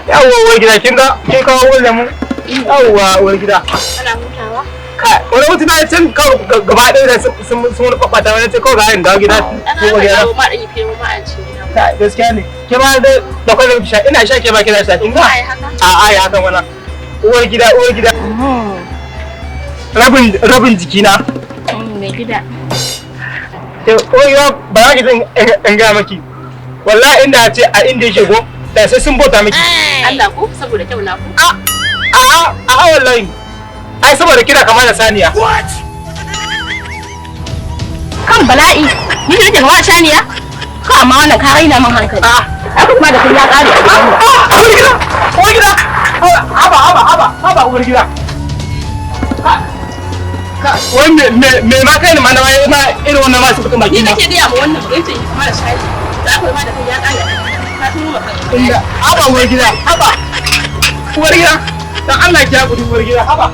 Yawwa uwar gida, kin ga kin kawo uwar lemu. Yawwa uwar gida. Ana hutawa? Kai, wani mutum na can kawai gaba ɗaya da sun wani ɓaɓɓata wani ce kawai ga yin dawo gida. Ana Ko aka gida. dawo ma ɗan yi fiye ma a cikin gida. Kai, gaskiya ne. Ke ma da kwanan sha ina sha, ke ma kina sha, kin ga? Ai haka. A a ya haka mana. Uwar gida, uwar gida. Rabin jikina. Mai gida. Ke uwar gida, ba za ki jin in gaya maki. Wallahi inda a ce a inda yake go da sai sun bauta miki. Allah ko, saboda kyau na ko? A a a a, wallahi. Ai saboda kina kama da saniya. Kan bala'i. Ni da nake kama da saniya? Ko amma wannan ka raina min hankali. A Ai kuma da kun ya ƙare a gidan mu. Uwar gida, uwar gida. Haba, haba, haba, haba uwar gida. Wai me ma kai ni ma na ma irin wannan ma su fitin baki Ni ma. nake gaya ma wannan magana ce kama da saniya. Da aka ma da kun ya ƙare a gidan. Ka tuno ma kanka. Inda haba uwar gida, haba. Uwar gida, dan Allah ki hakuri uwar gida, haba.